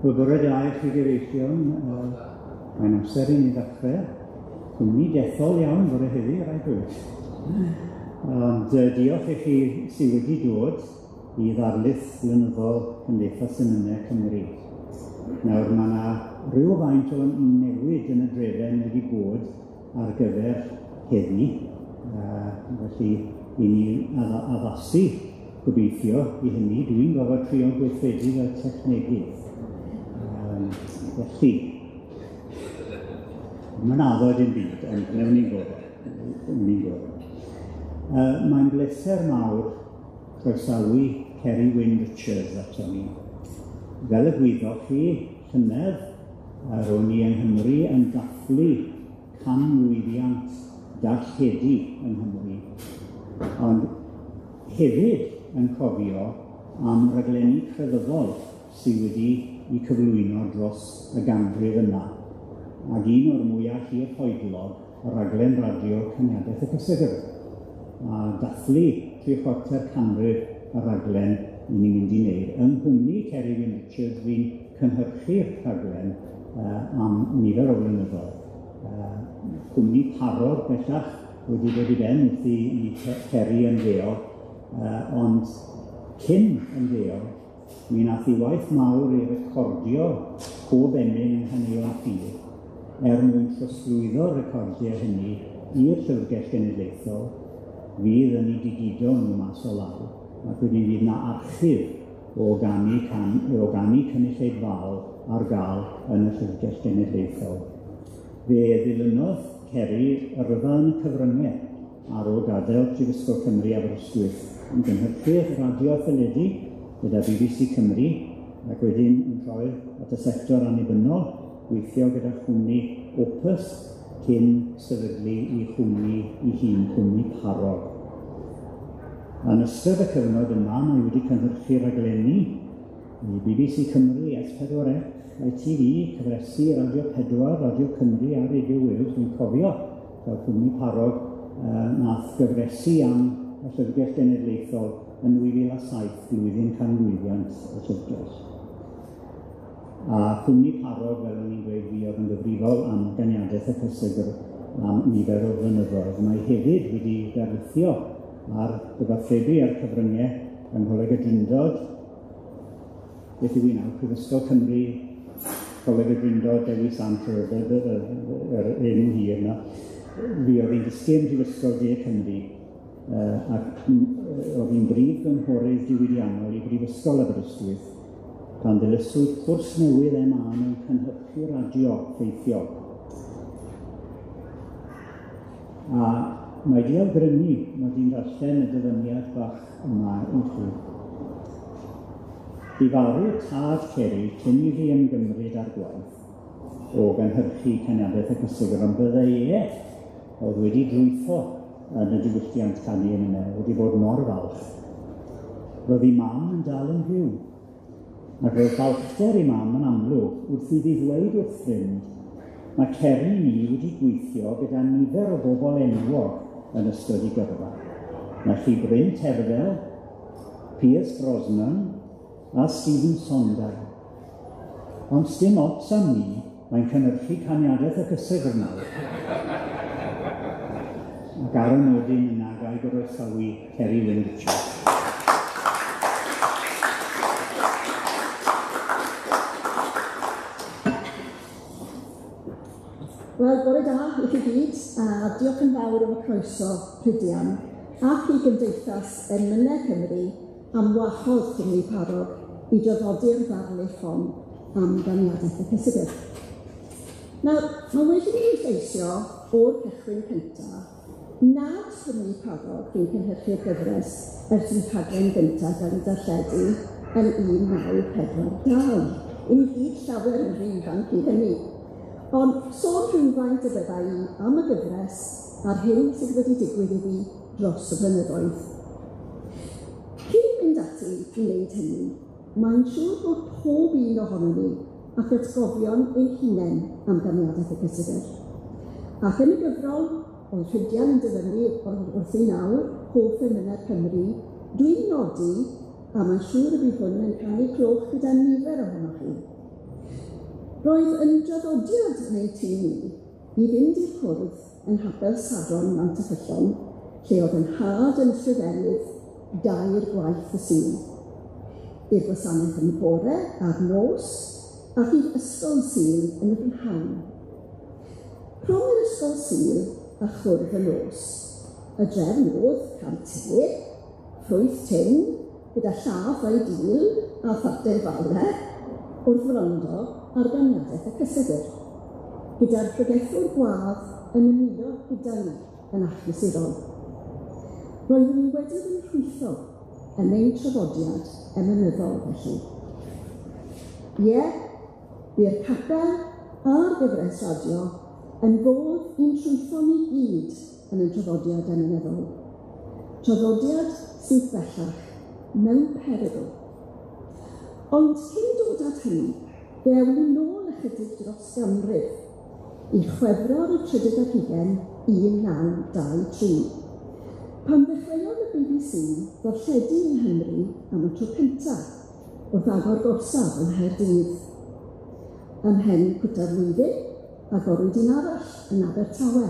Wel, bore da i chi gyfeillion. Mae'n amser i ni ddechrau. Cwmni dethol iawn bore heddi, rhaid dweud. Ond diolch i chi sydd wedi dod i ddarlith flynyddol Cymdeithas Emynau Cymru. Nawr, mae yna rhywfaint o newid yn y drefen wedi bod ar gyfer heddi, felly i ni addasu gobeithio i hynny. Dwi'n gorfod trio gweithredu fel technegydd. Felly, mae'n addo dim byd, ond wnawn ni'n gorau. Mae'n bleser mawr croesawu Ceri Wyn Richards ato ni. Fel y gwyddoch chi, llynedd, ro'n ni yng Nghymru yn dathlu canmlwyddiant darlledu yng Nghymru, ond hefyd yn cofio am raglenni crefyddol sydd wedi eu cyflwyno dros y ganrif yma, ac un o'r mwyaf hirhoedlog, y raglen radio Caniadaeth y Cysegr, a dathlu 74 canrif y raglen i ni'n mynd i wneud. Yng nghwmni Ceri Wyn Richards, fi'n cynhyrchu'r rhaglen am nifer o flynyddoedd. Cwmni Parod bellach wedi dod i ben wrth i Ceri ymddeol, ond cyn ymddeol, mi nath i waith mawr i recordio pob emyn yng Nghaneuon Ffydd er mwyn trosglwyddo'r recordiau hynny i'r Llyfrgell Genedlaethol, fydd yn ei digido nhw mas o law, ac wedyn fydd 'na archif o ganu cynulleidfaol ar gael yn y Llyfrgell Genedlaethol. Fe ddilynodd Ceri yrfa yn y cyfryngau ar ôl gadael Prifysgol Cymru Aberystwyth yn gynhyrchydd radio a theledu gyda BBC Cymru, ac wedyn yn troi at y sector annibynnol, gweithio gyda chwmni Opus cyn sefydlu ei chwmni ei hun, cwmni Parod. Yn ystod y cyfnod yma, mae wedi cynhyrchu raglenni i BBC Cymru, S4C, ITV, cyfresi Radio 4, Radio Cymru a Radio Wales. Dwi'n cofio fel cwmni Parod nath gyfresi am y Llyfrgell Genedlaethol yn 2007, blwyddyn canmlwyddiant y Llyfrgell. A chwmni Parod, fel o'n i'n dweud, fi oedd yn gyfrifol am Ganiadaeth y Cysegr am nifer o flynyddoedd. Mae hefyd wedi darlithio ar gyfathrebu a'r cyfryngau yng Ngholeg y Drindod, beth yw hi nawr, Prifysgol Cymru, Coleg y Drindod, Dewi Sant, yr enw hir yna. Fi oedd hi'n dysgu ym Mhrifysgol De Cymru, ac oedd hi'n brif gynghorydd diwydiannol i Brifysgol Aberystwyth, pan ddilyswyd cwrs newydd MA mewn cynhyrchu radio ffeithiol. A mae di awgrymu mod i'n darllen y dyfyniad bach yma i chi. Bu farw tad Ceri cyn iddi ymgymryd â'r gwaith o gynhyrchu Caniadaeth y Cysegr, ond byddai e oedd wedi drwytho yn y diwylliant canu emynau wedi bod mor falch. Roedd ei mam yn dal yn fyw, ac roedd balchder ei mam yn amlwg wrth iddi ddweud wrth ffrind, mae Ceri ni wedi gweithio gyda nifer o bobl enwog yn ystod ei gyrfa. Mae chi Bryn Terfel, Pierce Brosnan a Stephen Sondheim. Ond sdim ots am ni, mae'n cynhyrchu Caniadaeth y Cysegr nawr. Ac ar y nodyn yna, ga i groesawu Ceri Wyn Richards. Wel, bore da i chi gyd, a diolch yn fawr am y croeso, Rhydian, ac i Gymdeithas Emynau Cymru am wahodd Cwmni Parod i draddodi'r ddarlith hon am Ganiadaeth y Cysegr. Nawr, mae wedi pwysleisio o'r cychwyn cyntaf nad Cwmni Parod fu'n cynhyrchu'r gyfres ers i'w rhaglen gyntaf gael ei darlledu yn 1942. I ni gyd llawer yn rhy ifanc i hynny. Ond sôn rhywfaint y bydda i am y gyfres a'r hyn sydd wedi digwydd iddi dros y blynyddoedd. Cyn mynd ati i wneud hynny, mae'n siŵr bod pob un ohonon ni ac atgofion ein hunain am Ganiadaeth y Cysegr. Ac yn y gyfrol, oedd Rhydian yn dyfynnu wrth ei nawr, hoff emynau Cymru, dwi'n nodi, a mae'n siŵr y bydd hwn yn canu clwch gyda nifer ohonoch chi. Roedd yn draddodiad yn ein tŷ ni i fynd i'r cwrdd yng Nghapel Saron Nantyffyllon, lle oedd 'y nhad yn ysgrifennydd dair gwaith y Sul, i'r gwasanaeth yn y bore a'r nos, ac i'r ysgol Sul yn y prynhawn. Rhwng yr ysgol Sul a chwrdd y nos, y drefn oedd cael te, ffrwyth tin, gyda llath a'i dil a tharten fale, wrth wrando ar ganiadaeth y cysegr, gyda'r pregethwr gwadd yn ymuno gyda ni yn achlysurol. Roeddwn i wedi fy nhrwytho yn ein traddodiad emynyddol felly. Ie, bu'r capel a'r gyfres radio yn fodd i'n trwytho ni gyd yn ein traddodiad emynyddol. Traddodiad sydd bellach mewn perygl. Ond cyn dod at hynny, fe awn ni nôl ychydig dros ganrif, i Chwefror y trydydd ar hugain 1923, pan ddechreuodd y BBC ddarlledu yng Nghymru am y tro cyntaf, wrth agor gorsaf yng Nghaerdydd. Ymhen cwta flwyddyn, agorwyd un arall yn Abertawe.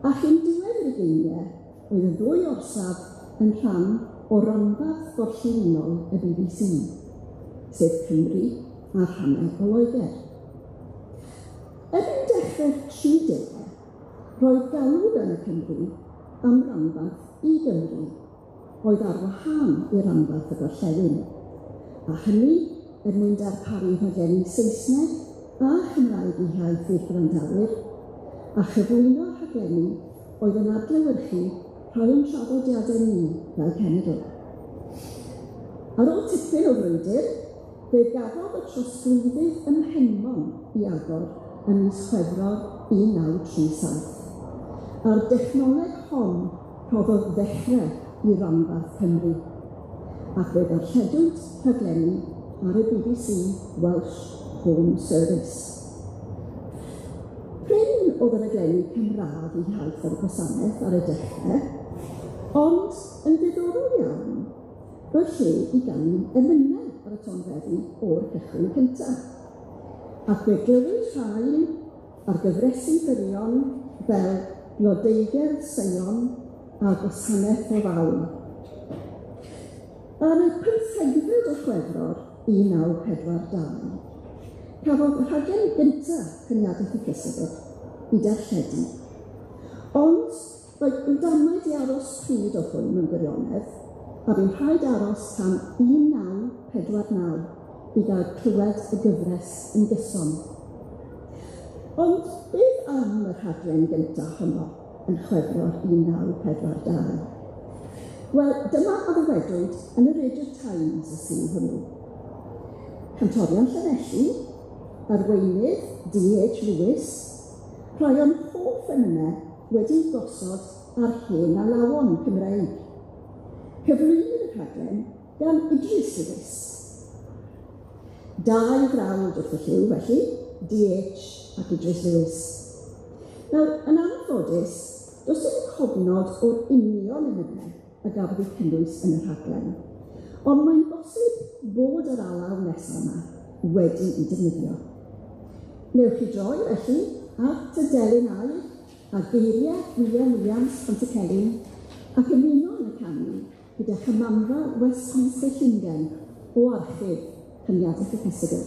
A chyn diwedd yr ugeiniau, roedd y ddwy orsaf yn rhan o ranbarth gorllewinol y BBC, sef Cymru a rhannau o Loegr. Erbyn dechrau'r 30au, roedd galw gan y Cymry am ranbarth i Gymru oedd ar wahân i ranbarth y gorllewin, a hynny er mwyn darparu rhaglenni Saesneg a Chymraeg eu hiaith i'r gwrandawyr, a chyflwyno rhaglenni oedd yn adlewyrchu rhai o'n traddodiadau ni fel cenedl. Ar ôl tipyn o frwydr, fe gafodd y trosglwyddydd ym Mhenmon i agor ym mis Chwefror 1937, a'r dechnoleg hon rhoddodd ddechrau i ranbarth Cymru, ac fe ddarlledwyd rhaglenni ar y BBC Welsh Home Service. Prin oedd y rhaglenni Cymraeg eu hiaith ar y gwasanaeth ar y dechrau, ond yn ddiddorol iawn, roedd lle i ganu emynau ar y tonfeddi o'r cychwyn cyntaf. Ac fe glywyd rhai ar gyfresi byrion fel Blodeugerdd Seion a Gwasanaeth o Fawl. Ar y pymthegfed o Chwefror 1942, cafodd rhaglen gyntaf Caniadaeth y Cysegr i darlledu, ond roedd yn damaid i aros pryd oedd hwn mewn gwirionedd, a bu'n rhaid aros tan 1949 i gael clywed y gyfres yn gyson. Ond beth am y rhaglen gyntaf honno yn Chwefror 1942? Wel, dyma a ddywedwyd yn y Radio Times y Sul hwnnw. Cantorion Llanelli, arweinydd D.H. Lewis, rhai o'n hoff emynau wedi'u gosod ar hen alawon Cymreig. Cyflwynir y rhaglen gan Idris Lewis. Dau frawd wrth y llyw, felly, D.H. ac Idris Lewis. Nawr, yn anffodus, does dim cofnod o'r union emynau a gafodd eu cynnwys yn y rhaglen, ond mae'n bosib bod yr alaw nesaf yma wedi'i defnyddio. Newch chi droi, felly, at y delyn aur a geiriau William Williams Pantycelyn ac ymuno yn y canu gyda Chymanfa Westminster Llundain o archif Caniadaeth y Cysegr.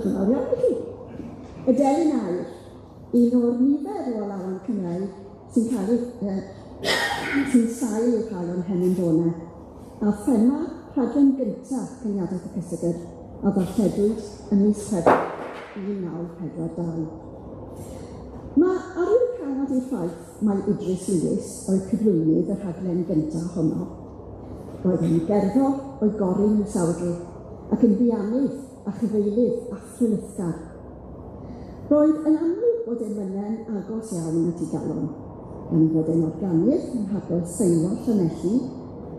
Diolch yn fawr iawn i chi. Y Delyn Aur, un o'r nifer o alawon Cymraeg sy'n cael ei sy'n sail i'w cael o'n Hemendona, a thema rhaglen gynta Cyniadaeth y Cysegr a ddarlledwyd ym mis Chwefror 1942. Mae arwyddocâd i'r ffaith mai Idris Lewis oedd cyflwynydd y rhaglen gynta honno. Roedd yn gerddor o'i goryn i'w sawdl ac yn bianydd a chyfeilydd athrylithgar. Roedd yn amlwg bod emynau'n agos iawn at ei galon, gan fod e'n organydd yng Nghapel Seilo Llanelli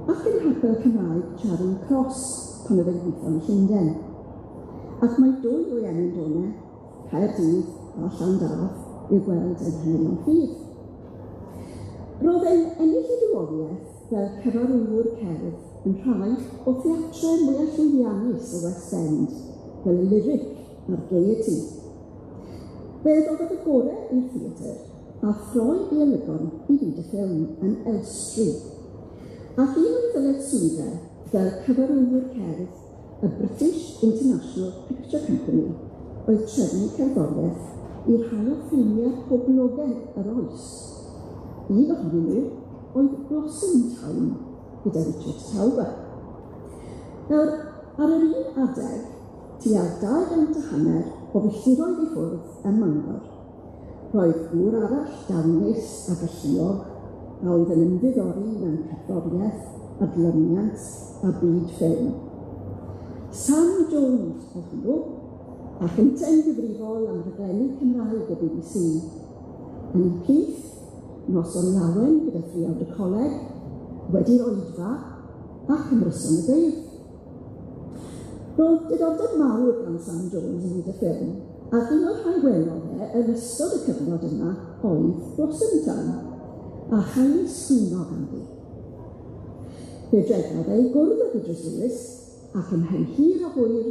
ac yng Nghapel Cymraeg Charing Cross pan oedd e'n gweithio yn Llundain. Ac mae dwy o'i emyn-donau, Caerdydd a Llandaf, i'w gweld yn Nhennyn Ffydd. Roedd e'n ennill ei fywoliaeth fel cyfarwyddwr cerdd yn rhai o theatrau mwyaf llwyddiannus y West End, fel y Lyric a'r Gaiety. Fe roddodd y gorau i'r theatr a throi ei olygon i fyd y ffilm yn Elstree. Ac un o'i ddyletswyddau fel cyfarwyddwr cerdd y British International Picture Company oedd trefnu cerddoriaeth i rhai o ffilmiau poblogaidd yr oes. Un ohonyn nhw oedd Blossom Time gyda Richard Tauber. Nawr, ar yr un adeg, tua 250 o filltiroedd i ffwrdd ym Mangor, roedd gŵr arall dawnus a galluog a oedd yn ymddiddori mewn cerddoriaeth, adlyniant a byd ffilm. Sam Jones oedd hwnnw, ac yntau'n gyfrifol am raglenni Cymraeg y BBC. Yn eu plith, noson lawen gyda thriawd y coleg, wedi'r oedfa ac ymryson y beirdd. Roedd diddordeb mawr gan Sam Jones yn fyd y ffilm, ac un o'r rhai welodd e yn ystod y cyfnod yma oedd Blossom Town, a chael ei swyno ganddi. Fe drefnodd e i gwrdd ag Idris Lewis, ac ymhen hir a hwyr,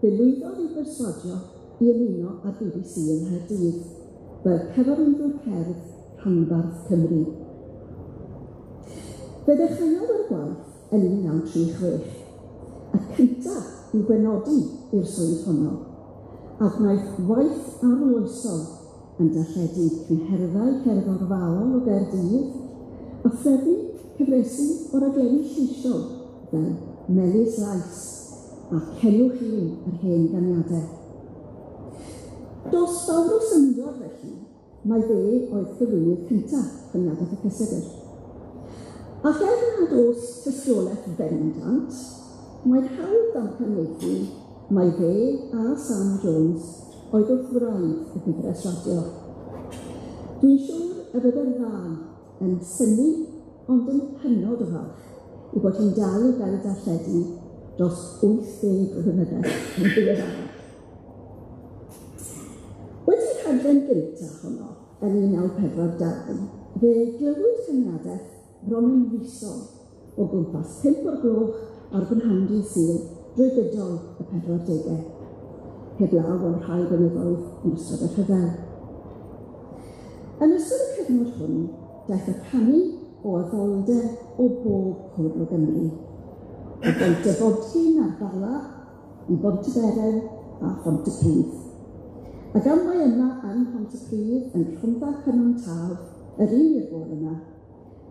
fe lwyddodd i'w berswadio i ymuno â'r BBC yng Nghaerdydd, fel cyfarwyddwr cerdd rhanbarth Cymru. Fe ddechreuodd ar y gwaith yn 1936, y cyntaf i'w benodi i'r swydd honno, a gwnaeth waith arloesol yn darlledu cyngherddau cerddorfaol o Gaerdydd a threfnu cyfresi o raglenni lleisiol fel Melys Lais a Cenwch Un yr Hen Ganiadau. Does fawr o syndod felly mai fe oedd cyflwynydd cyntaf Cyniadaeth y Cysegr. Ac er nad oes tystiolaeth bendant, mae'n hawdd damcaniaethu mai fe a Sam Jones oedd wrth wraidd y gyfres radio. Dwi'n siŵr y bydde'r ddau yn synnu ond yn hynod o falch i bod hi'n dal i gael ei darlledu dros 80 o flynydde yn ddiweddarach. Wedi'r rhaglen gyntaf honno yn 1942, fe glywyd cyniadaeth bron yn fisol o gwmpas 5 o'r gloch ar brynhawn dydd Sul drwy gydol y 40au, heblaw am rhai blynyddoedd yn ystod y rhyfel. Yn ystod y cyfnod hwn, daeth y canu o addoldeb o bob cwr o Gymru, o Bontyfodkin a'r Bala i Bontyberem a Phontypridd. A gan mai yma ym Mhontypridd, yn Rhondda Cynon Taf, yr un i'r bore yma,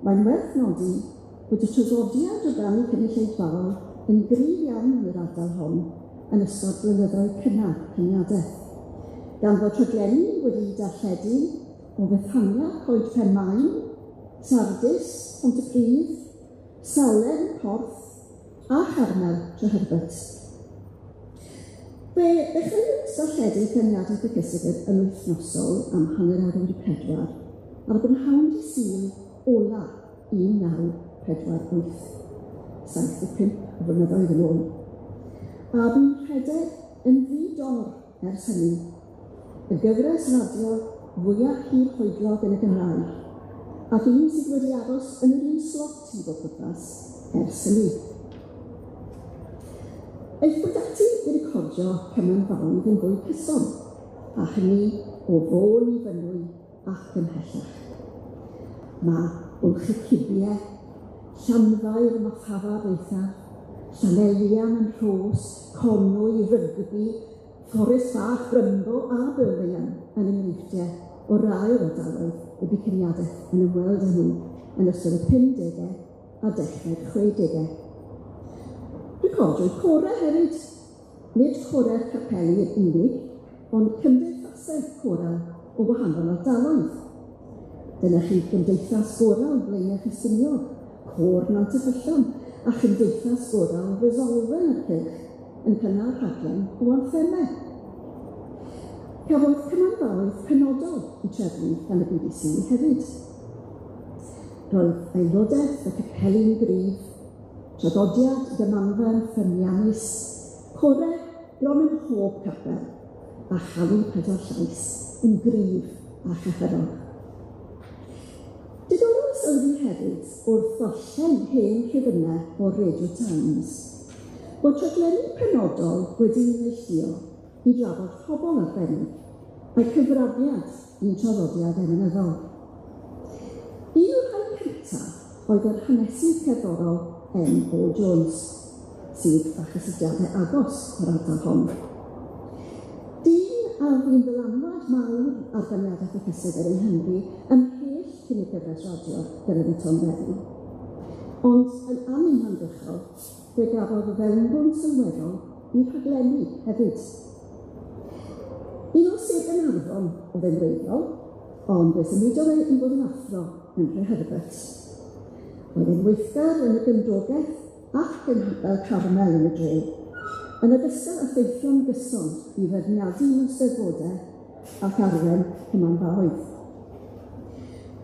mae'n werth nodi bod y traddodiad o ganu cynulleidfaol yn gryf iawn yn yr ardal hon yn ystod blynyddoedd cynnar Cyniadaeth, gan fod rhaglenni wedi'u darlledu o Fethania, Coed Penmaen, Sardis, Pontypridd, Salem, Porth a Charmel, Treherbert. Fe ddechreuwyd darlledu Cyniadaeth y Cysegr yn wythnosol am 4:15 ar brynhawn dydd Sul ola 1948, 75 o flynyddoedd yn ôl, a bu'n rhedeg yn ddi-dor ers hynny, y gyfres radio fwyaf hir-hoedlog yn y Gymraeg, ac un sydd wedi aros yn yr un slot i bob pwrpas ers hynny. Aethpwyd ati i recordio cymanfaoedd yn fwy cyson, a hynny o Fôn i Fynwy ac ymhellach. Mae Bwlch y Cibie, Llanfair ym Mathafarn Eithaf, Llanelian yn Rhos, Conwy, Rygbi, Corris Fach, Brymbo a Birmingham yn enghreifftiau o rai o'r ardaloedd y bu Caniadaeth yn ymweld â nhw yn ystod y 50au a dechrau'r 60au. Recordiwyd corau hefyd, nid corau'r capeli yn unig, ond cymdeithasau corau o wahanol ardaloedd. Dyna chi Gymdeithas Gorawl Blaenau Ffestiniog, Côr Nant y Ffyllon, a Chymdeithas Gorawl Resolfen a'r Cylch yn cynnal rhaglen o anthemau. Cafodd cymanfaoedd penodol eu trefnu gan y BBC hefyd. Roedd aelodaeth y capeli'n gryf, traddodiad gymanfa'n ffyniannus, corau bron ym mhob capel, a chalu pedwar llais yn gryf a chyffredol. Diddorol sylwi hefyd wrth ddarllen hen rhifynnau o'r Radio Times bod rhaglenni penodol wedi'u neilltuo i drafod pobl arbennig a'u cyfraniad i'n traddodiad emynyddol. Un o'r rhai cyntaf oedd yr hanesydd cerddorol M. O. Jones, sydd â chysylltiadau agos â'r ardal hon. Dyn a fu'n ddylanwad mawr ar ganiadaeth y cysegr yng Nghymru ymhell cyn y gyfres radio gyrraedd y Tonfeddi. Ond yn anuniongyrchol, fe gafodd fewnbwn sylweddol i rhaglenni hefyd. Un o Sir Gaernarfon oedd e'n wreiddiol, ond fe symudodd e i fod yn athro yn Nhreherbert. Roedd e'n weithgar yn y gymdogaeth ac yng Nghapel Carmel yn y dre, yn ogystal â theithio'n gyson i feirniadu mewn Steddfodau ac arwen cymanfaoedd.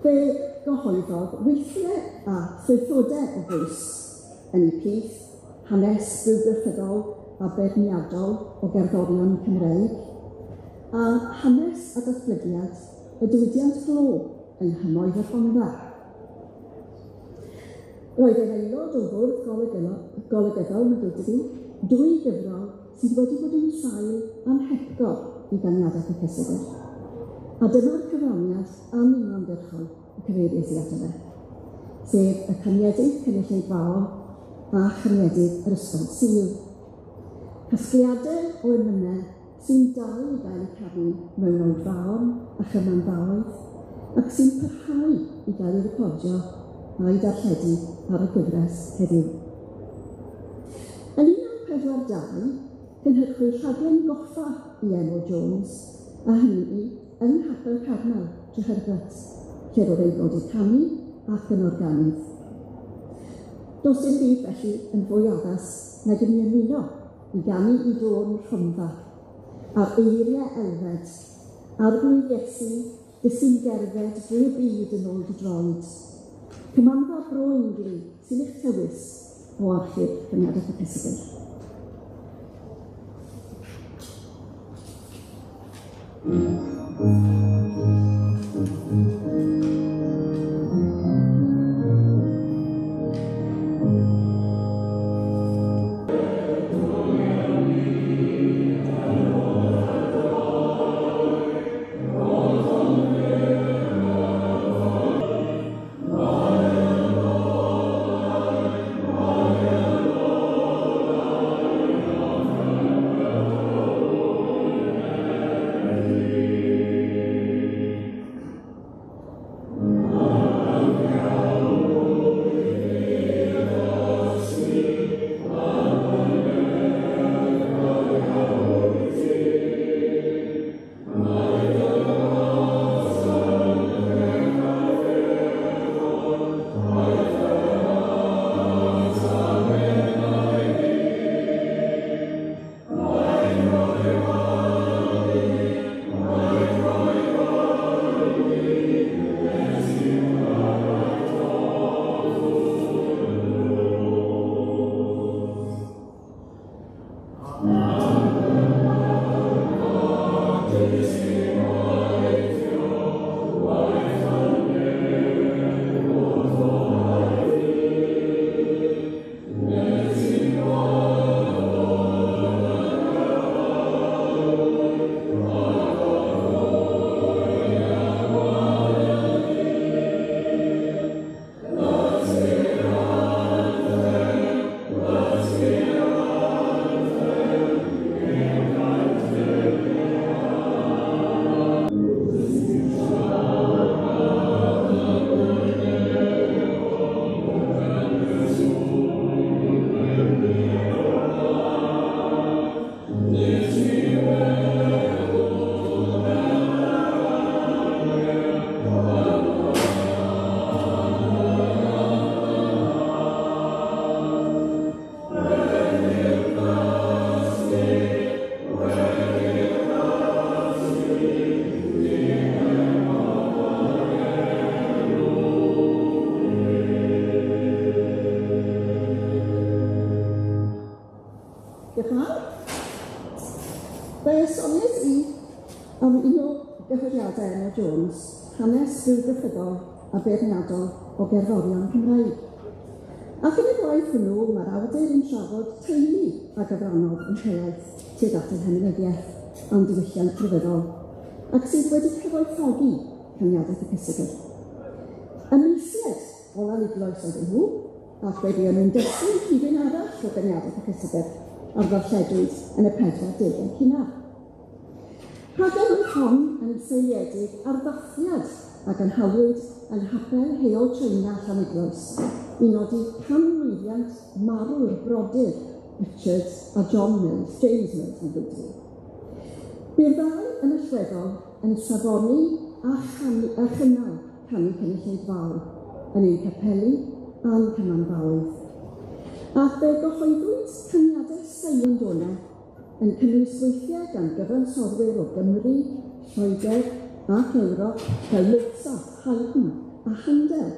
Fe gyhoeddodd weithiau a thraethodau o bwys yn eu plith hanes bywgraffiadol a beirniadol o gerddorion Cymreig, a hanes a datblygiad y diwydiant glo yng nghymoedd y Rhondda. Roedd e'n aelod o fwrdd golygyddol Meddylfryd, dwy gyfrol sydd wedi bod yn sail anhepgor i ganiadaeth y cysegr. A dyma'r cyfraniad anuniongyrchol y cyfeiriais i ato fe, sef y caniedig cynulleidfaol a chaniedig yr Ysgol Sul. Casgliadau o emynau sy'n dal i gael eu canu mewn oedfaon a chymanfaoedd, ac sy'n parhau i gael eu recordio a'i darlledu ar y gyfres heddiw. Yn 1942, cynhyrchwyd rhaglen goffa i M. O. Jones, a hynny yng Nghapel Carmel, Treherbert, lle roedd ei fod yn canu ac yn organydd. Does dim byd felly yn fwy addas nag i ni ymuno i ganu i dôn Rhondda, a'r eiriau Elfed, Arglwydd Iesu, sy'n gerdded drwy'r byd yn ôl dy droed. Cymanfa Bro Ingli sy'n eich tywys o archif Caniadaeth y Cysegr. Fe soniais i am un o gyhoeddiadau Emma Jones, hanes bywgraffyddol a beirniadol o gerddorion Cymraeg. Ac yn y gwaith hwnnw, mae'r awdur yn trafod teulu a gyfrannodd yn helaeth tuag at yr hemynyddiaeth a'n diwylliant crefyddol, ac sydd wedi cyfoethogi caniadaeth y cysegr. Y Meisiaid o Lanidloes oedden nhw, ac wedi o'n nhw'n dysgu rhifyn arall o ganiadaeth y cysegr ar ddarlledwyd yn y 40au cynnar. Rhaglen oedd hon yn seiliedig ar ddathliad a gynhaliwyd yng Nghapel Heol Tsieina Llanidloes i nodi canmlwyddiant marw'r brodyr Richard a John Mills, James Mills yn ddrwg. Bu'r ddau yn allweddol yn safoni a chanu a chynnal canu cynulleidfaol yn ein capeli a'n cymanfaoedd. Ac fe gyhoeddwyd caniadau Seion Dona yn cynnwys gweithiau gan gyfansoddwyr o Gymru, Lloegr ac Ewrop fel Mozart, Haydn a Handel.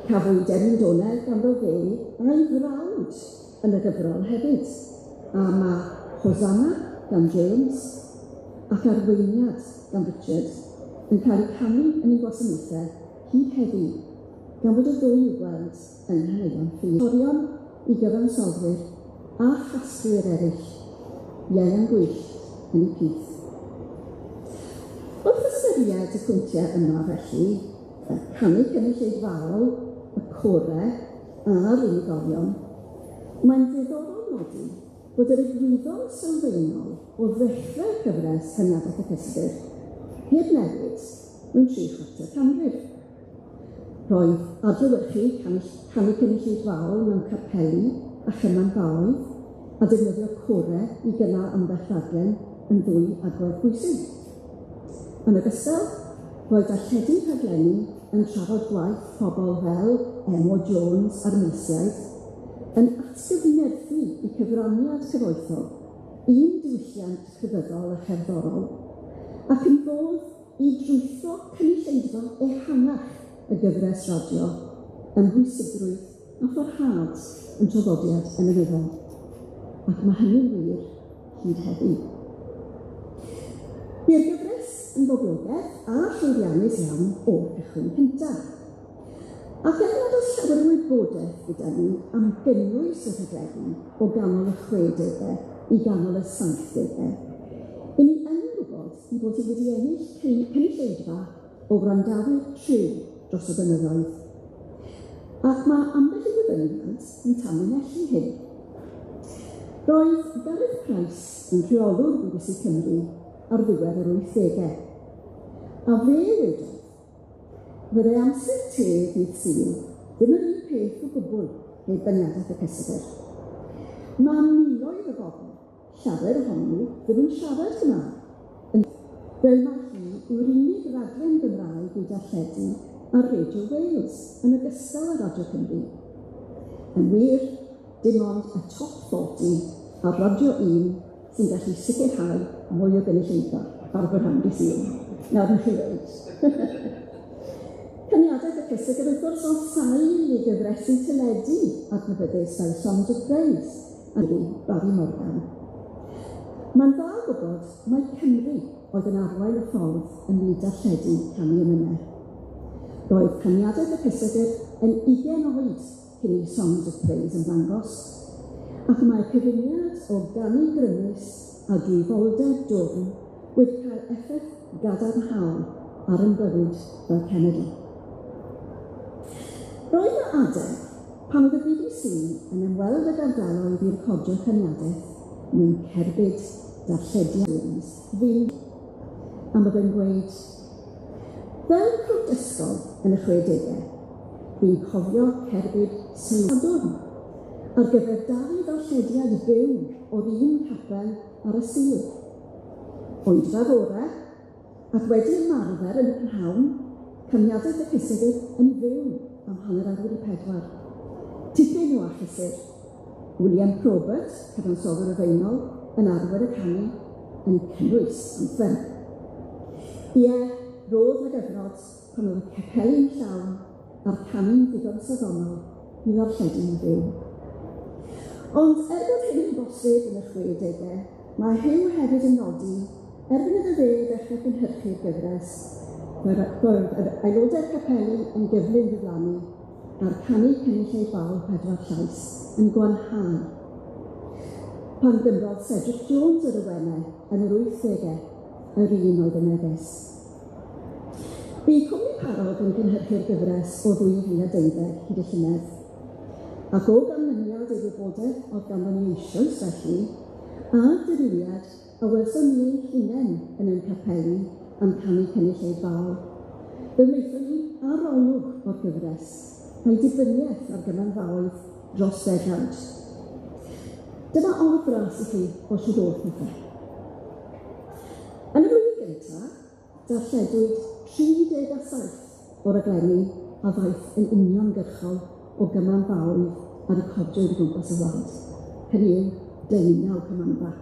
Cafwyd emyn ganddo fe a'i frawd yn y gyfrol hefyd, a ma' Hosanna gan James ac Arweiniad gan Richard yn cael eu canu yn ein gwasanaethau hyd heddiw, gan fod y ddwy i'w gweld yng Nghaneuon Ffydd. Torion i gyfansoddwyr a chasglwyr eraill, Ieuan Gwyllt yn eu plith. Wrth ystyried y pwyntiau yma felly, y canu cynulleidfaol, y core a'r unigolion, mae'n ddiddorol nodi bod yr egwyddor sylfaenol o ddechrau'r gyfres Caniadaeth y Cysur heb newid mewn 3/4 canrif. Roedd adlewyrchu canu cynulleidfaol mewn capeli a chymanfaoedd a defnyddio core i gynnal ambell raglen yn ddwy agwedd bwysig. Yn ogystal, roedd darlledu rhaglenni yn trafod gwaith pobl fel Emma Jones a'r Meisiaid yn atgyfnerthu eu cyfraniad cyfoethog i'n diwylliant crefyddol a cherddorol, ac yn fodd i drwytho cynulleidfa ehangach y gyfres radio ym mhwysigrwydd a pharhad yn traddodiad emynyddol. Ac mae hynny'n wir hyd heddiw. Bu'r gyfres yn boblogaidd a llwyddiannus iawn o'r cychwyn cyntaf. Ac er nad oes llawer o wybodaeth gyda ni am gynnwys y rhaglenni o ganol y 60au i ganol y 70au, 'yn ni yn gwybod ei bod hi wedi ennill cynulleidfa o wrandawyr triw dros y blynyddoedd. Ac mae ambell i ddyfyniad yn tanlinellu hyn. Roedd Gareth Price yn rheolwr BBC Cymru ar ddiwedd yr 80au, a fe wedodd, fyddai amser te ddydd Sul ddim yr un peth o gwbl heb ganiadaeth y cysegr. Mae miloedd o bobl, llawer ohonyn nhw, ddim yn siarad Cymraeg, yn fel mae hi yw'r unig raglen Gymraeg i'w darlledu ar Radio Wales yn ogystal â Radio Cymru. Yn wir, dim ond y Top 40 ar Radio 1 sy'n gallu sicrhau mwy o gynulleidfa ar brynhawn dydd Sul. Nawr wnewch chi ddweud. Caniadaeth y cysegr wrth gwrs oedd sail i gyfresu teledu adnabyddus fel Songs of Praise a Barry Morgan. Mae'n dda gwybod mai Cymru oedd yn arwain y ffordd ym myd darlledu canu emynau. Roedd caniadaeth y cysegr yn 20 oed cyn i Songs of Praise ymddangos, ac mae'r cyfuniad o ganu grymus a dwyfoldeb dwfn wedi cael effaith gadarnhaol ar ein bywyd fel cenedl. Roedd 'na adeg pan oedd y BBC yn ymweld ag ardaloedd i recordio caniadaeth mewn cerbyd darlledu Williams ddim, a ma' fe'n gweud, fel crwt ysgol yn y 60au, dwi'n cofio cerbyd Sadwrn ar gyfer dau ddarllediad byw o'r un capel ar y Sul. Oedfa fore, ac wedi ymarfer yn y prynhawn, caniadaeth y cysegr yn fyw am 4:30. Tipyn o achlysur. William Probert, cyfansoddwr y Faenol, yn arwain y canu, yn cynnwys anthem. Ie, roedd 'na gyfnod pan oedd y capeli'n llawn a'r canu'n ddigon safonol i ddarlledu'n fyw. Ond er bod hyn yn bosib yn y 60au, Mae Huw hefyd yn nodi, erbyn iddo fe ddechrau cynhyrchu'r gyfres, roedd yr aelodau'r capeli yn gyflym ddiflannu a'r canu cynulleidfaol pedwar llais yn gwanhau. Pan gymrodd Cedric Jones yr awenau yn yr 80au, yr un oedd y neges. Bu Cwmni Parod yn cynhyrchu'r gyfres o 2012 hyd y llynedd, ac o ganlyniad i'r wybodaeth oedd ganddo ni eisoes felly, a'r dirywiad a welson ni ein hunain yn ein capeli am canu cynulleidfaol, fe wnaethon ni arolwg o'r gyfres a'i dibyniaeth ar gymanfaoedd dros ddegawd. Dyma olwg fras i chi o shwd o'dd pethe. Yn y flwyddyn gyntaf, darlledwyd 37 o raglenni a ddaeth yn uniongyrchol o gymanfaoedd a recordiwyd o gwmpas y wlad, hynny yw, deunaw cymanfa.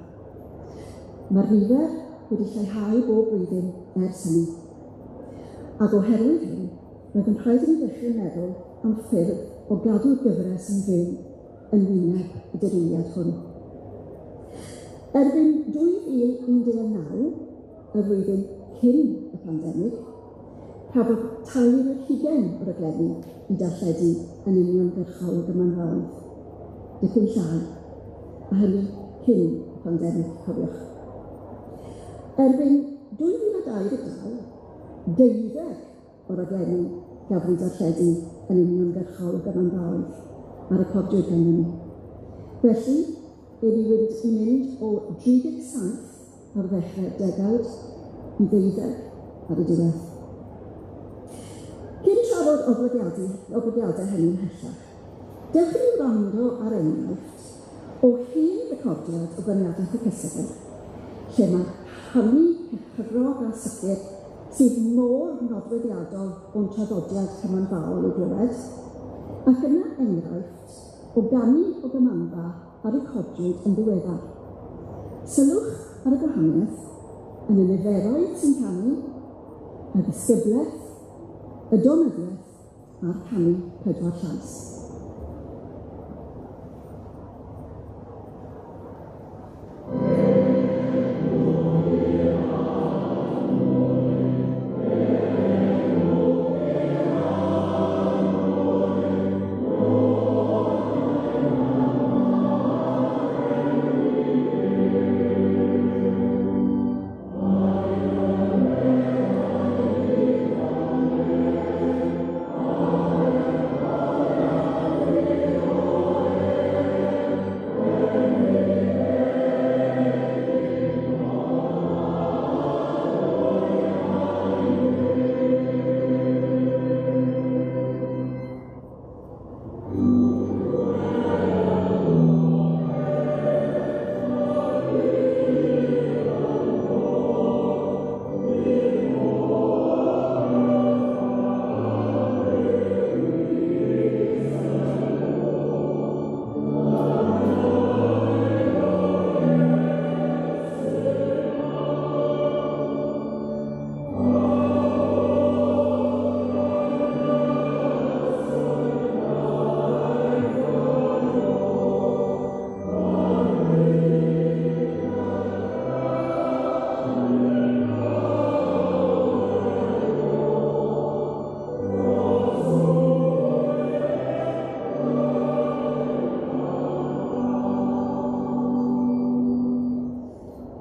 Mae'r nifer wedi lleihau bob blwyddyn ers hynny. Ac oherwydd hyn, roedd yn rhaid i ni ddechrau meddwl am ffyrdd o gadw'r gyfres yn fyw yn wyneb y dirywiad hwn. Erbyn 2019, y flwyddyn cyn y pandemig, cafodd 23 o raglenni i darlledu yn uniongyrchol o gymanfaoedd, dipyn llai, a hynny cyn y pandemig, cofiwch. Erbyn 2022, 12 o raglenni gafodd eu darlledu yn uniongyrchol o gymanfaoedd a recordiwyd ganddyn nhw. Felly, i ni wedi mynd o 37 ar ddechrau'r degawd i 12 ar y diwedd. Cyn trafod oblygiadau hynny ymhellach, dewch i ni wrando ar enghraifft o hen recordiad o Beirniadaeth y Cysegr, lle mae canu cyffrog a sicr sydd mor nodweddiadol o'n traddodiad cymanfaol i'w glywed, ac yna enghraifft o ganu o gymanfa a recordiwyd yn ddiweddar. Sylwch ar y gwahaniaeth yn y niferoedd sy'n canu, y ddisgyblaeth, y donyddiaeth a'r canu pedwar llais.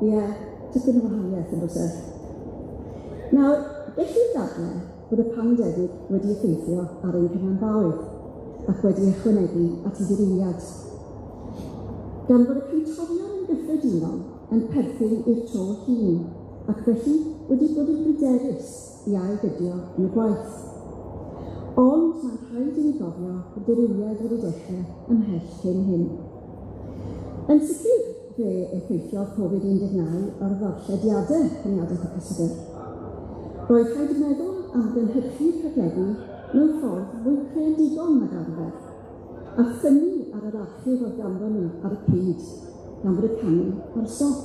Ie, tipyn o wahaniaeth yn does e? Nawr, gellir dadle bod y pandemig wedi effeithio ar ein cymanfaoedd ac wedi ychwanegu at y dirywiad. Gan fod y cantorion yn gyffredinol yn perthyn i'r to hŷn ac felly wedi bod yn bryderus i ailgydio yn y gwaith. Ond mae'n rhaid i ni gofio bod dirywiad wedi dechrau ymhell cyn hyn. Yn sicr, fe effeithiodd Covid-19 ar ddarllediadau Beirniadaeth y Cysegr. Roedd rhaid meddwl am gynhyrchu rhaglenni mewn ffordd fwy creadigol nag arfer, a thynnu ar yr archif oedd ganddo ni ar y pryd, gan fod y canu ar stop.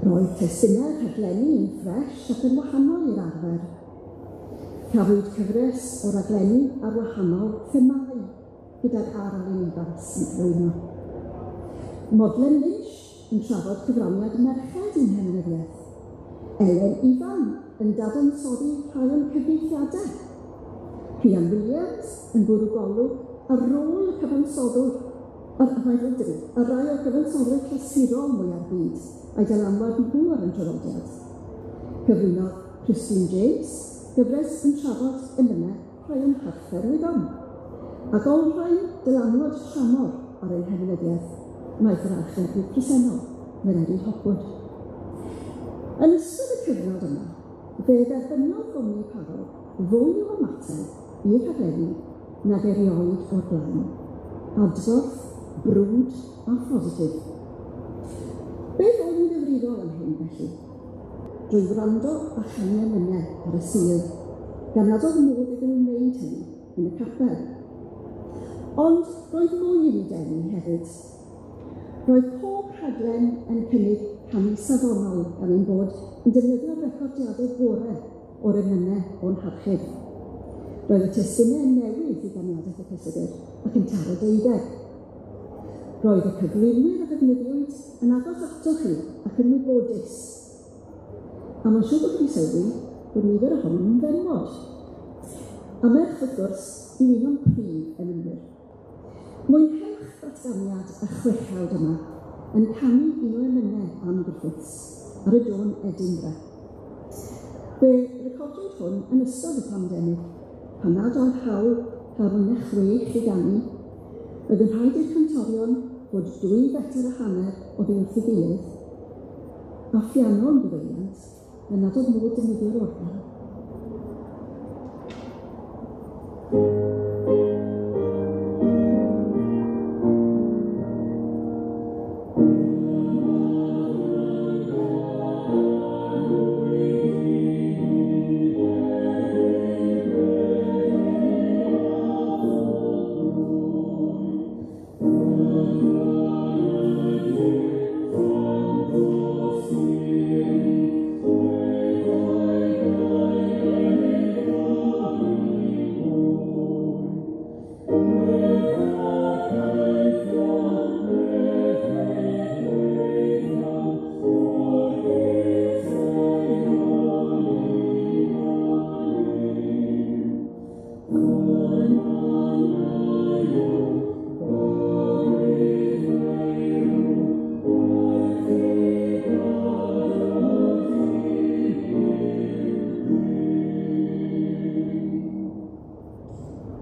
Roedd testunau'r rhaglenni yn ffres ac yn wahanol i'r arfer. Cafwyd cyfres o raglenni ar wahanol themâu gydag Alun Ifans yn cyflwyno. Modlen Lynch yn trafod cyfraniad merched i'n hemynyddiaeth. Elen Ifan yn dadansoddi rhai o'n cyfieithiadau. Rhian Williams yn bwrw golwg ar rôl y cyfansoddwr, ar rai o'r cyfansoddwyr clasurol mwya'r byd a'i dylanwad nhw ar ein traddodiad. Cyflwynodd Christine James gyfres yn trafod emynau rhai o'n harferwyddon, ac olrhain dylanwad tramor ar ein hemynyddiaeth wnaeth yr archebydd presennol, Mererid Hopwood. Yn ystod y cyfnod yma, fe dderbyniodd gwmni Parod fwy o ymateb i'r rhaglenni nag erioed o'r blaen. Adborth, brwd a phositif. Beth oedd yn gyfrifol am hyn felly? Drwy wrando a chanu emynau ar y Sul, gan nad oedd modd iddyn nhw wneud hynny yn y capel. Ond roedd mwy yn ei denu hefyd. Roedd pob rhaglen yn cynnig canu safonol gan ein bod yn defnyddio'r recordiadau gorau o'r emynau o'n harchif. Roedd y testunau yn newydd i ganiadaeth y cysegr ac yn taro deuddeg. Roedd y cyflwynwyr a ddefnyddiwyd yn agos atoch chi ac yn wybodus. A mae'n siŵr bod chi sylwi bod nifer ohonyn nhw'n fenywod. A merch, wrth gwrs, yw un o'n prif emynwyr. Mwynhewch ddatganiad y chwechawd yma yn canu un o emynau Ann Griffiths ar y dôn Edinburgh. Fe recordiwyd hwn yn ystod y pandemig, pan nad oedd hawl cael mwy na 6 i ganu, roedd yn rhaid i'r cantorion fod 2.5 fetr oddi wrth ei gilydd, a phiano yn gyfeiliant, gan nad oedd modd defnyddio'r organ.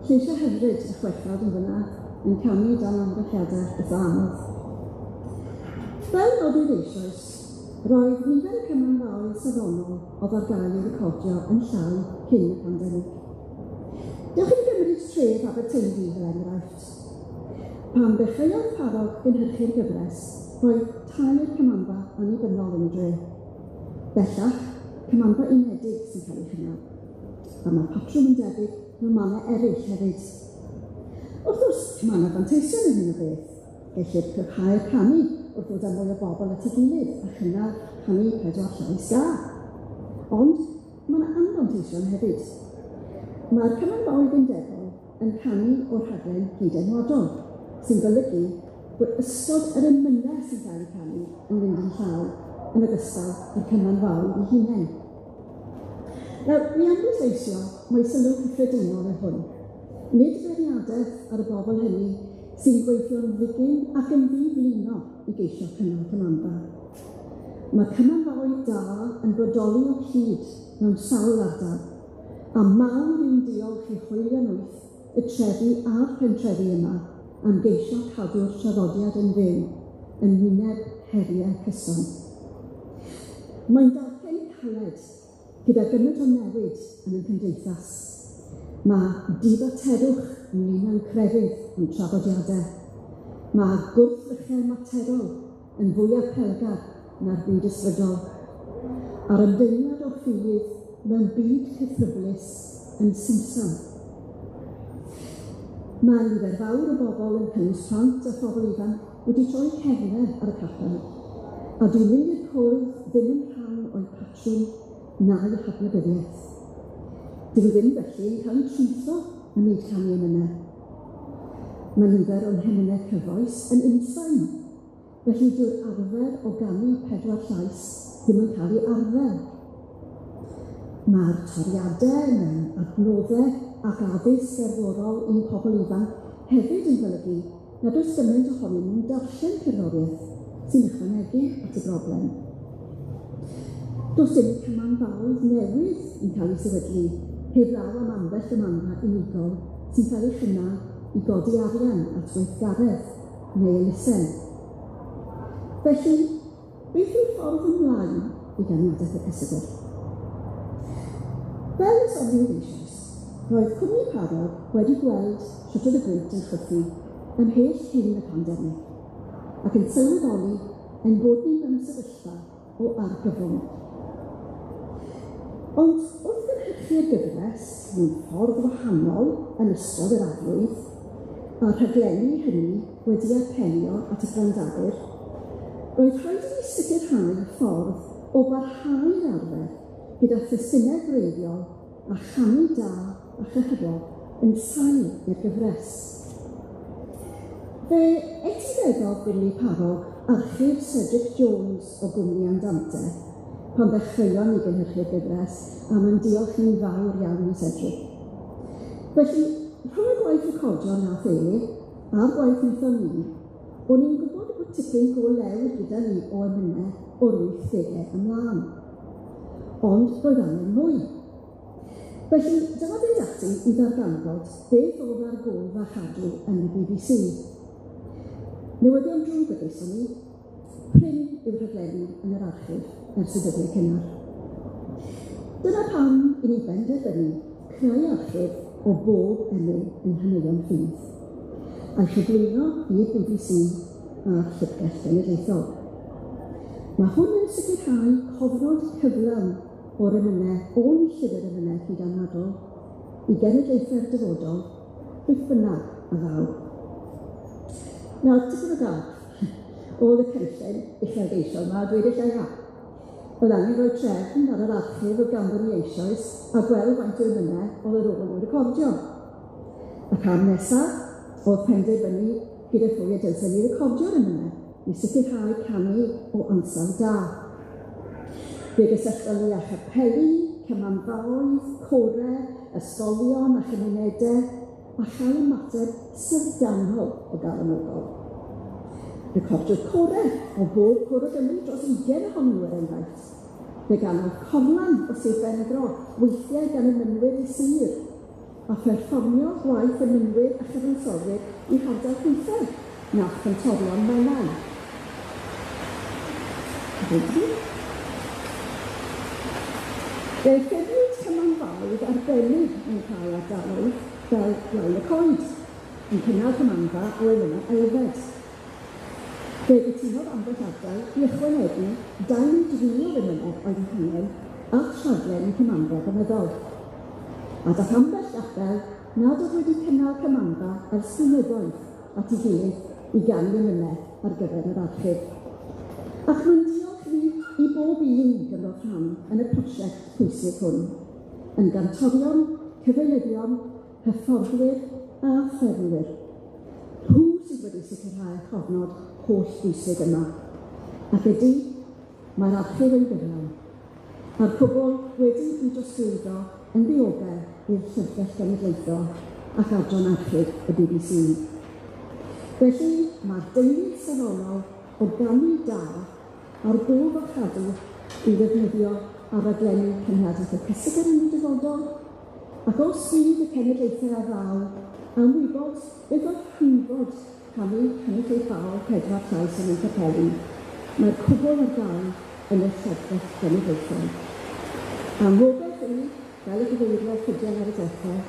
Lleisiau hyfryd y chwechawd yn fyna yn canu dan amgylchiadau eitha anodd. Fel nodwyd eisoes, roedd nifer y cymanfaoedd safonol oedd ar gael i'w recordio yn llai cyn y pandemig. Dewch i ni gymryd tref Aberteifi fel enghraifft. Pan ddechreuodd Parod gynhyrchu'r gyfres, roedd 3 cymanfa annibynnol yn y dre. Bellach, cymanfa unedig sy'n cael ei chynnal, a mae'r patrwm yn debyg mewn mannau eraill hefyd. Wrth gwrs, mae yna fanteision yn hyn o beth. Gellir cryfhau'r canu wrth ddod â mwy o bobl at ei gilydd a chynnal canu 4 llais da. Ond mae yna anfanteision hefyd. Mae'r cymanfaoedd undebol yn canu o'r rhaglen hyd-enwadol, sy'n golygu bod ystod yr emynau sy'n cael eu canu yn mynd yn llaw yn ogystal â'r cymanfaoedd eu hunain. Nawr, mi am bwysleisio mai sylw cyffredinol yw hwn. Nid beirniadaeth ar y bobl hynny sy'n gweithio'n ddigyn ac yn ddiflino i geisio cynnal cymanfa. Mae cymanfaoedd da yn bodoli o hyd mewn sawl ardal, a mawr yw'n diolch i hoelion wyth y trefi a'r pentrefi yma am geisio cadw'r traddodiad yn fyw yn wyneb heriau cyson. Mae'n darllen caled gyda gymaint o newid yn ein cymdeithas. Mae difaterwch ynglyn â'n crefydd yn traddodiadau. Mae gwrthrychau materol yn fwy apelgar na'r byd ysbrydol. A'r ymdeimlad o ffydd mewn byd cythryblus yn simsan. Mae nifer fawr o bobl yn cynnwys plant a phobl ifanc wedi troi cefnau ar y capel, a dwi'n mynd i'r coed ddim yn rhan o'i patrwm na'i hadnabyddiaeth. Dyn nhw ddim felly yn cael eu trwytho ym myd canu emynau. Mae nifer o'n hemynau cyfoes yn unsain, Felly dyw'r arfer o ganu pedwar llais ddim yn cael ei arfer. Mae'r toriadau mewn adnoddau ac addysg gerddorol i'n pobl ifanc hefyd yn golygu nad oes gymaint ohonyn nhw'n darllen cerddoriaeth sy'n ychwanegu at y broblem. Does dim cymanfaoedd newydd yn cael eu sefydlu heblaw am ambell gymanfa unigol sy'n cael ei chynnal i godi arian at weithgaredd neu elusen. Felly, beth yw'r ffordd ymlaen i ganiadaeth y cysegr? Fel y soniwyd eisoes, roedd Cwmni Parod wedi gweld sut oedd y gwynt yn chwythu ymhell cyn y pandemig, ac yn sylweddoli ein bod ni mewn sefyllfa o argyfwng. Ond wrth gynhyrchu'r gyfres mewn ffordd wahanol yn ystod yr arlwydd, a'r rhaglenni hynny wedi apelio at y gwrandawyr, roedd rhaid i ni sicrhau ffordd o barhau'r arfer gyda thestunau gwreiddiol a chanu da a chyhyrog yn sail i'r gyfres. Fe etifeddodd Gwmni Parog archif Cedric Jones o Gwmni Andante pan ddechreuon ni gynhyrchu'r gyfres, a mae'n diolch ni'n fawr iawn i Cedric. Felly, rhwng y gwaith recordio nath e a'r gwaith wnaethon ni, o'n i'n gwybod bod tipyn go lew gyda ni o emynau o'r 80au ymlaen. Ond roedd angen mwy. Felly, dyma fynd ati i ddarganfod beth oedd ar gof a chadw yn y BBC. Newyddion drwg y geison ni, prin yw'r rhaglenni yn yr archif ers y dyddiau cynnar. Dyna pam i ni benderfynu creu archif o bob emyn yng Nghaneuon Ffydd, a'i chyflwyno i'r BBC a'r Llyfrgell Genedlaethol. Mae hwn yn sicrhau cofnod cyflawn o'r emynau o'n llyfr emynau hyd anadl i genedlaethau'r dyfodol, beth bynnag a ddaw. Nawr, tipyn o gamp oedd y cynllun uchelgeisiol 'ma, a dweud y lleia. Oedd angen rhoi trefn ar yr archif oedd ganddon ni eisoes a gweld faint o emynau oedd ar ôl i'w recordio. Y cam nesaf oedd penderfynu gyda phwy y dylsen ni recordio'r emynau i sicrhau canu o ansawdd da. Fe gysyllton ni â chapeli, cymanfaoedd, corau, ysgolion a chymunedau, a chael ymateb syfrdanol o galonogol. Recordiwyd corau o bob cwr o Gymru dros 20 ohonyn nhw er enghraifft. Fe ganodd Corlan o Sir Benfro weithiau gan emynwyr y sir, a pherfformio gwaith emynwyr a chyfansoddwyr i hardal hwythau na chantorion Menai. Fe ffurfiwyd cymanfaoedd arbennig mewn rhai ardaloedd fel Blaen y Coed, yn cynnal cymanfa o emynau aeddfed. Fe gytunodd ambell ardal i ychwanegu dau neu dri o'r emynau oedd eu hangen at rhaglen cymanfa flynyddol. A dath ambell gapel nad oedd wedi cynnal cymanfa ers blynyddoedd at ei gilydd i ganu emynau ar gyfer yr archif. Ac mae'n diolch fi i bob un gymrodd rhan yn y prosiect pwysig hwn, yn gantorion, cyfeilyddion, hyfforddwyr a ffermwyr. Nhw sydd wedi sicrhau'r cofnod holl bwysig yma. Ac ydy, mae'r archif yn gyflawn, a'r cwbl wedi ei drosglwyddo yn ddiogel i'r Llyfrgell Genedlaethol ac Adran Archif y BBC. Felly, mae'r deunydd safonol o ganu da a'r gof a chadw i'w ddefnyddio ar raglenni cenhadaeth y cysegr yn y dyfodol, ac os fydd y cenedlaethau a ddaw am wybod beth oedd hanfod canu cynulleidfaol pedwar llais yn ein capeli, mae'r cwbl ar gael yn y Llyfrgell Genedlaethol. A ngobaith i, fel y cyfeiriodd Rhydian ar y dechrau,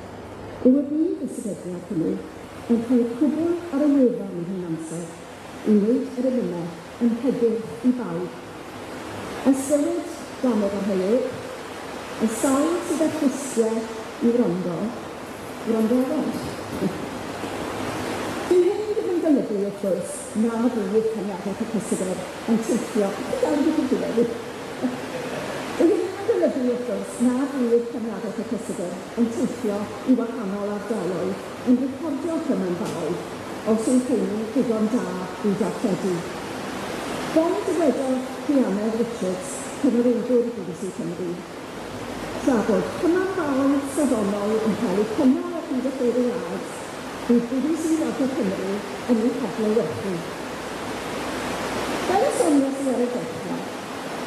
yw y bydd y sefydliad hwnnw yn rhoi'r cwbl ar y wefan ymhen amser i wneud yr emynau yn hygyrch i bawb. Ysgywyd dannedd ar hylif, y sawl sydd â chlustiau i wrando, wrando arall. Dyw hyn ddim yn golygu, wrth gwrs, na fydd caniadaeth y cysegr yn teithio. Chi'n dal i gyda fi? Dyw hyn ddim yn golygu, wrth gwrs, na fydd caniadaeth y cysegr yn teithio i wahanol ardaloedd yn recordio cymanfaoedd os yw hyn digon da i'w darlledu. Fel dywedodd Rhiannon Richards, cyfarwyddwr BBC Cymru, tra bod cymanfaoedd safonol yn cael eu cynnal ar hyd y lled y wlad, bydd BBC Radio Cymru yn ei hadlewyrchu. Fel y soniais i ar y dechrau,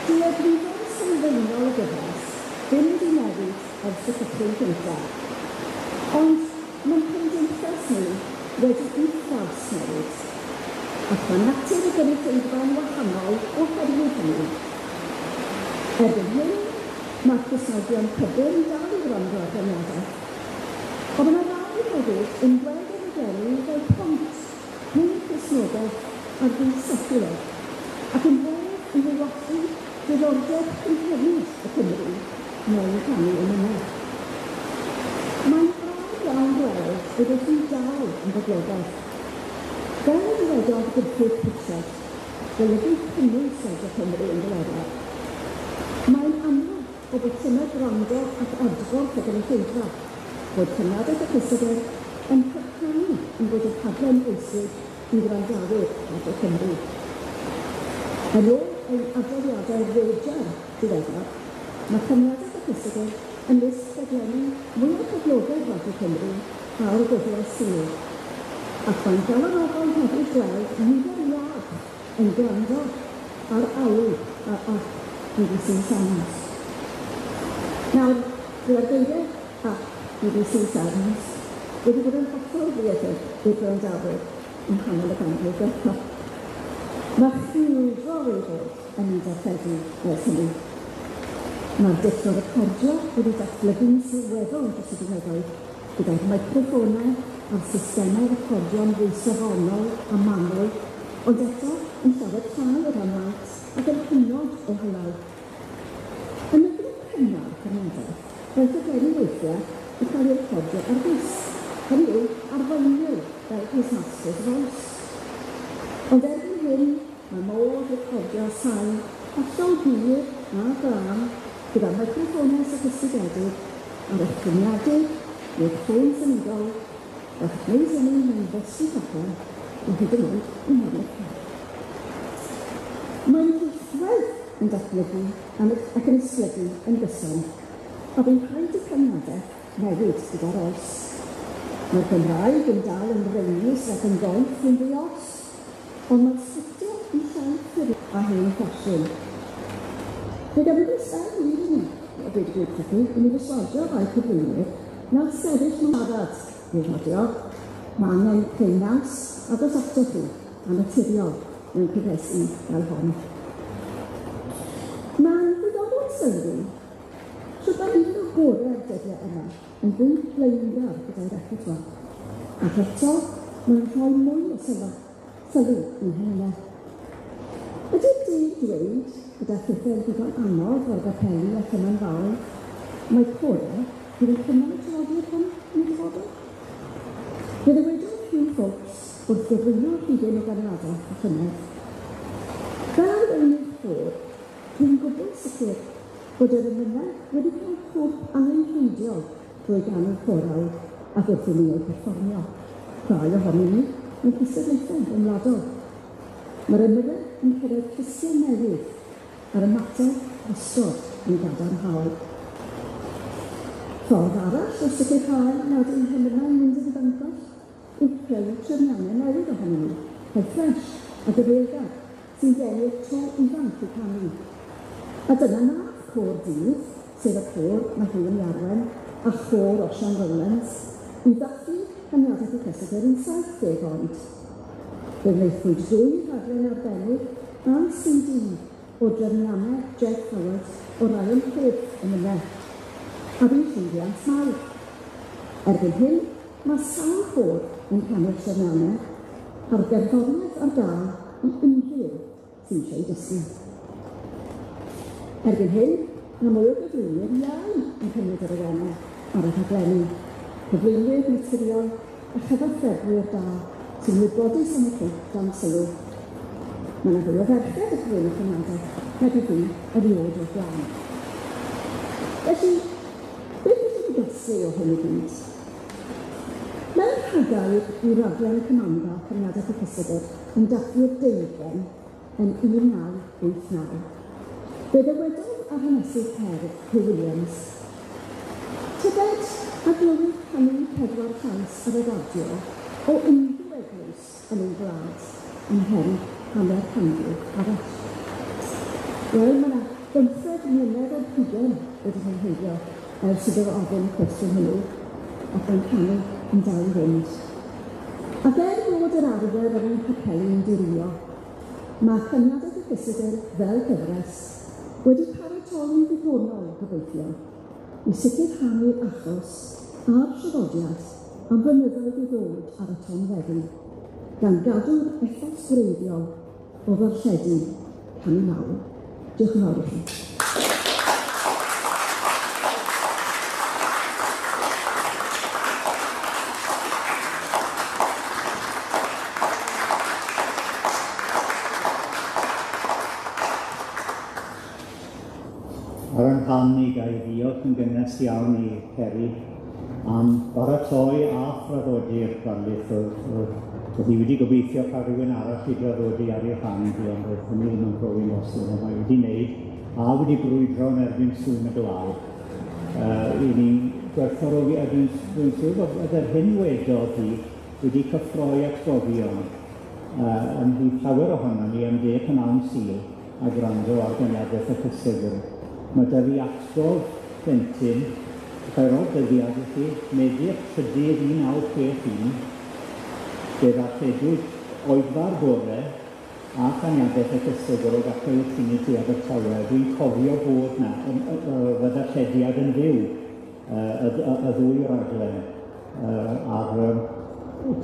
dyw egwyddor sylfaenol y gyfres ddim wedi newid ers y cychwyn cyntaf, ond mae'n cymdeithas ni wedi'i thrawsnewid, ac mae natur y gynulleidfa'n wahanol oherwydd hynny. Erbyn hyn, mae Cristnogion cyfun yn dal i wrando ar Ganiadaeth, ond mae 'na rai hefyd yn gweld y rhaglenni fel pont rhwng Cristnogaeth a'r byd seciwlar, ac yn fodd i ddiwallu diddordeb cynhenid y Cymry mewn canu emynau. Mae'n braf iawn gweld ei bod hi'n dal yn boblogaidd. Fel y dywedodd Gruffydd Pritchard, golygydd cynnwys Radio Cymru yn ddiweddar, mae'n amlwg o botymau gwrando ac adborth y gynulleidfa, bod Cenhadaeth y Cysegr yn parhau i fod yn rhaglen bwysig i wrandawyr Radio Cymru. Yn ôl ein adroddiadau RAJAR diweddar, mae Cenhadaeth y Cysegr ymysg rhaglenni mwyaf poblogaidd Radio Cymru ar ddyddiau Sul, ac mae'n galonogol hefyd gweld nifer iach yn gwrando ar alw ar app BBC Sounds. Nawr, gyda'r geiriau app BBC Sounds wedi bod yn hollol ddieithr i'r gwrandawyr yng nghanol y ganrif ddiwethaf. Mae chwyldro wedi bod yn ei darlledu ers hynny. Mae'r dull o recordio wedi datblygu'n sylweddol dros y blynyddoedd, gyda'r meicroffonau a'r systemau recordio'n fwy safonol a manwl, ond eto yn llawer llai o ran maint ac yn hynod o hylaw. Yn y grŵp cynnar Cenhadaeth, roedd rhaglenni weithiau yn cael eu recordio ar ddisg, hynny yw ar vinyl fel His Master's Voice. Ond erbyn hyn, mae modd recordio sain hollol glir a glân gyda meicroffonau soffistigedig ar eich gliniadur neu'ch ffôn symudol, gallwch wneud hynny mewn festri capel neu hyd yn oed yng nghanol y car. Mae'n ieithwedd yn datblygu ac yn esblygu yn gyson, a bu'n rhaid i'r Cenhadaeth newid gyda'r oes. Mae'r Gymraeg yn dal yn raenus ac yn ddoeth yn ddi-os, ond mae'r sgriptio yn llai ffurfiol a hen ffasiwn. Fe gafwyd sbel hir i ni, a dweud y gwir wrthoch chi, i mi berswadio rhai cyflwynwyr na sefyll mewn siarad i'r radio. Mae angen creu naws agos atoch chi a naturiol mewn cyfresi fel hon. Mae'n ddiddorol sylwi shwt mae nifer o gorau'r dyddiau yma yn fwy blaengar gyda'i repertoire, ac eto mae'n rhoi mwy o sylw i'n hemynau. Ydy'r deg dweud, gyda phethau'n ddigon anodd fel gapeli a chymanfaoedd, mae corau fydd yn cynnal y traddodiad hwn yn y dyfodol? Fe ddywedodd Hugh Foulkes wrth gyflwyno'r rhifyn o Ganhadaeth y llynedd, Fel arweinydd côr, dwi'n gwbl sicr bod yr emynau wedi cael hwb angenrheidiol drwy ganu'r corawl ac wrth i ni eu perfformio, rhai ohonyn ni mewn cystadlaethau rhyngwladol. Mae'r emynau yn cyrraedd clustiau newydd a'r ymateb wastod yn gadarnhaol. Ffordd arall o sicrhau nad yw hemynau'n mynd yn ddifangoll yw creu trefniannau newydd ohonyn nhw, rhai ffres a gyfeillgar sy'n denu'r to ifanc i'w canu. A dyna nath Côr Dydd, sef y côr mae Huw yn ei arwain, a chôr Osian Rowlands, i ddathlu Cenhadaeth y Cysegr yn 70 oed. Fe wnaethpwyd dwy rhaglen arbennig am CD o drefniannau Jeff Howard o rai o'n hoff emynau, a bu'n llwyddiant mawr. Erbyn hyn, mae sawl côr yn rhannu'r trefniannau, a'r gerddoriaeth ar gael i unrhyw un sy'n eisiau dysgu. Erbyn hyn, mae mwy o gyflwynwyr iau yn cymryd yr awenau ar y rhaglenni, cyflwynwyr naturiol a chyfathrebwyr da sy'n wybodus am y pwnc dan sylw. Mae yna fwy o ferched y cyflwyno Cenhadaeth nag y bu erioed o'r blaen. Felly, beth ydych chi gasglu o hyn i gyd? Mewn rhagair i raglen Cymanfa Cenhadaeth y Cysegr yn dathlu'r deugain, yn 1989. Fe ddywedodd yr hanesydd cerdd Huw Williams, "Tybed a glywyd canu pedwar llais ar y radio o unrhyw eglwys yn ein gwlad ymhen hanner canrif arall?" Wel, mae 'na 15 mlynedd ar hugain wedi mynd heibio ers iddo fo ofyn y cwestiwn hwnnw, ac mae'n canu yn dal i fynd. Ac er bod yr arfer yn ein capeli'n dirywio, mae Caniadaeth y Cysegr fel cyfres wedi paratoi'n ddigonol, gobeithio, i sicrhau'r achos a'r traddodiad am flynyddoedd i ddod ar y tonfeddi, gan gadw'r ethos gwreiddiol o ddarlledu canu mawl. Diolch yn fawr i chi. Ar 'yn rhan i, ga i ddiolch yn gynnes iawn i Ceri am baratoi a thraddodi'r ddarlith. Oedd hi wedi gobeithio cael rhywun arall i draddodi ar ei rhan hi, ond oedd hynny ddim yn profi'n bosib, ond mae wedi wneud a wedi brwydro yn erbyn sŵn y glaw. I ni'n gwerthfawrogi, a dwi'n siŵr bod yr hyn wedodd hi wedi cyffroi atgofion ymhlith llawer ohonon ni am de prynawn Sul a gwrando ar Gynhadledd y Cysegr. Mae 'da fi atgof plentyn, ga i roi dyddiad i chi, Medi'r trydydd 1961, fe ddarlledwyd Oedfa'r Bore a Chaniadaeth y Cysegr o Gapel y Trinity Abertawe. Dwi'n cofio bod 'na, y ddarllediad yn fyw, y ddwy raglen, a'r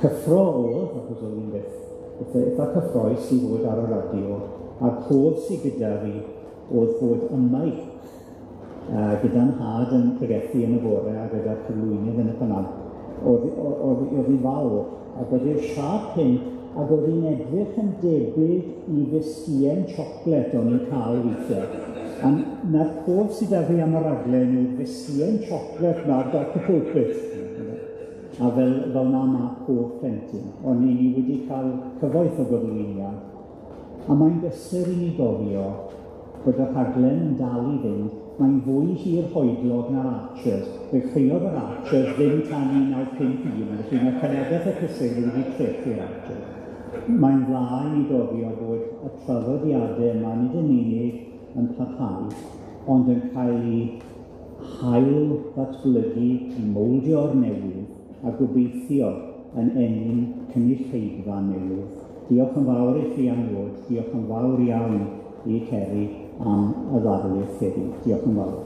cyffro o'dd, achos o'dd hi'n beth eitha cyffrous i fod ar y radio, a'r cof sy gyda fi o'dd bod y meic gyda'n nhad yn pregethu yn y bore a gyda'r cyflwynydd yn y prynhawn, o'dd hi'n fawr, ac o'dd i'r siâp hyn, ac o'dd hi'n edrych yn debyg i fisgïen siocled o'n i'n cael weithiau. A 'na'r cof sydd 'da fi am y raglen yw'r fisgïen siocled 'ma ar draws y pulpit. A fel 'na ma' pob plentyn. O'n i wedi cael cyfoeth o gyflwyniad, a mae'n gysur i ni gofio bod y rhaglen yn dal i fynd, mae'n fwy hir hoedlog na'r Archers. Dechreuodd yr Archers ddim tan 1951, felly mae Cenedlaeth y Cysegr wedi trechu'r Archers. Mae'n dda i ni gofio bod y traddodiadau yma nid yn unig yn parhau, ond yn cael eu hail ddatblygu, i mowldio'r newydd, a gobeithio yn ennyn cynulleidfa newydd. Diolch yn fawr i chi am ddod, diolch yn fawr iawn i Ceri am y ddarlith heddiw. Diolch yn fawr.